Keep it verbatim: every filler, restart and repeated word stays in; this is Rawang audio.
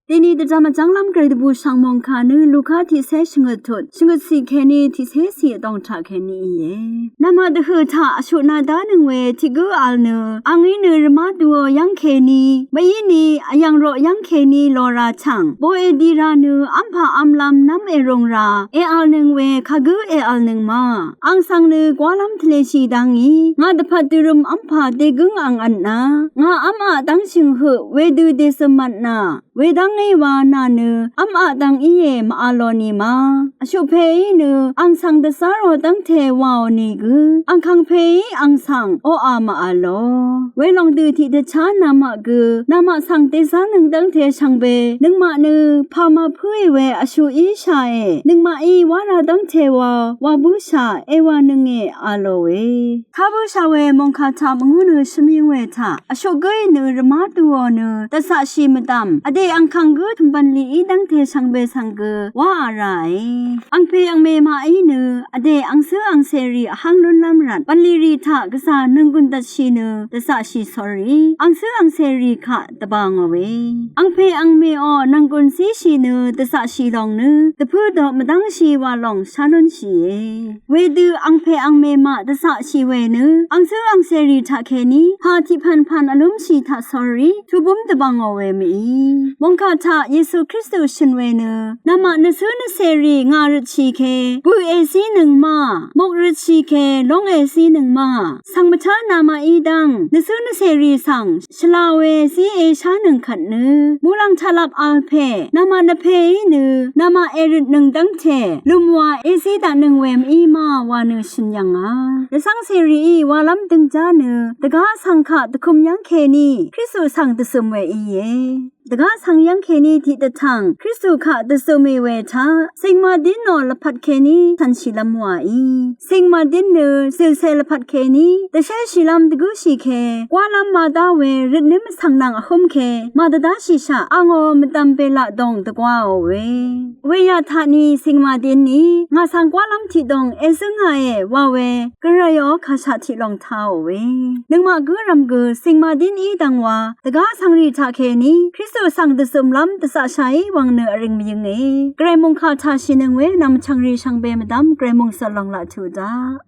Deni dvjvm vjv́nglv́m gvray dvbù shv̀ng mòngkà nø Luka tiqcé shvngøt tut, shvngøt sì kèní tiqcé sì vdòng taq kèní íe. Namaq dvhø̀ taq vshuq na dánøng we tiq gǿ vl nø, angí nø rvmá duò yv́ng kèní, mvíni vyv̀ng roq yv́ng kèní lora chv̀ng, boqe di ra nø v́mpà v́mlv́m nv́m èrùng ra, èvlnøng we kagǿ èvlnøng ma. Ang svng nø gwálv́m tvleshì dvngí, ngà dvpvt dvrøm v́mpà dègǿng ang vtna, ngà v́maq dv́ngshø̀ng høq wedø dèzø̀m vtna, wedv́ngí wa nà nø v́maq dvng íe màvl lò nì ma. Vshuq pèí nø ang svng dvzá rò dv́ngte wàò nìgø, ang kangpèí ang svng oqà màvl lò. Welòng dø tiqdvchá namaq gø, namaq svng dèzánøng dv́ngte shvngbe, nøngmaq nø pà màpǿì we vshuq íshàe, nøngmaqí wá ra dv́ngte wa, wa bǿshà, èwànønge a lòe. Ká bǿshà we mòngkà taq mvngú nø shvmyøng we taq, vshuq gǿí nø rvmá duò nø, dvcaqshì mvdv̀m, vdè angkàng gǿ tø̀m bv̀nlì í dv́ngte shvngbe svng gø, wáà ràe. Angpè angmè maqí nø, vdè angcǿ angcèrì vháng lúnlv́m rvt, bv̀nlìrì taq gvzà nònggùn dvtshì nø, dvcaqshì sórí, angcǿ angcèrì kaq dvbà ngòe. Angpè angmèò nònggùn zíshì nø, dvcaqshì lòng nø, dvpǿ doq mvdv́ngshì wà lòng shá lúnshìe. Wedø angpè angmè maq dvcaqshì we nø, angcǿ angcèrì taqkèní, pà tiqpv̀npv̀n vlúmshì taq sórí, tubúm dvbv̀ngò we mèí. Mòngkà taq Yesu Kristu shø̀n we nø, namaq nvcǿ nvcèrì ngà røtshì ke, bø̀ èzínøng ma, mok røtshì ke, lóng èzínøng ma. Svng mvtá namaqí dv́ng, nvcǿ nvcèrì svng, shvlá we zí èshánøng kvt nø, muqlàng taqlap vl pè, namaq nvpèí nø, namaq èrøtnøng dv́ngte, lùmwà èzí daqnøng we mv-í ma wa nø shø̀n yv̀ngà. Rvcv́ng cèrìí walv́m døngjá nø, dvgá svng kaq dvkøm yv́ng kèní, Kristu svng dvzø̀m we íe. Dvgá svng yv́ng kèní tiqdvtv̀ng, Kristu kaq dvzø̀mì we taq, Singmadín nò lvpat kèní, tv̀nshìlv́m wàí. Singmadín nø, zìlce lvpat kèní, dvshéshìlv́m dvgǿshì ke, gwálv́m madá we, røtnǿm vsvng nvng vhǿm ke, màdvdáshìshaq, angò mvdv̀m bèlaq dòng dvgwáò we. Weyaq taqni, Singmadín ní, ngà svng gwálv́m tiqdòng, èzǿngàe, wa we, gvrayò kàshaq tiqlòng tāò we. Nøngmaq gǿrvm gø, Singmadín í dvng wa, dvgá vsvngrì taqkèní, Kristu svng dvzø̀mlv́m, dvcaqshàí wvng nø vring mvyǿnge. Gvray mòngkà taq shìnøng we, nv̀m chv̀ngrì shvngbe mvdv́m, gvray mòngsvt lòng laq tuq daq.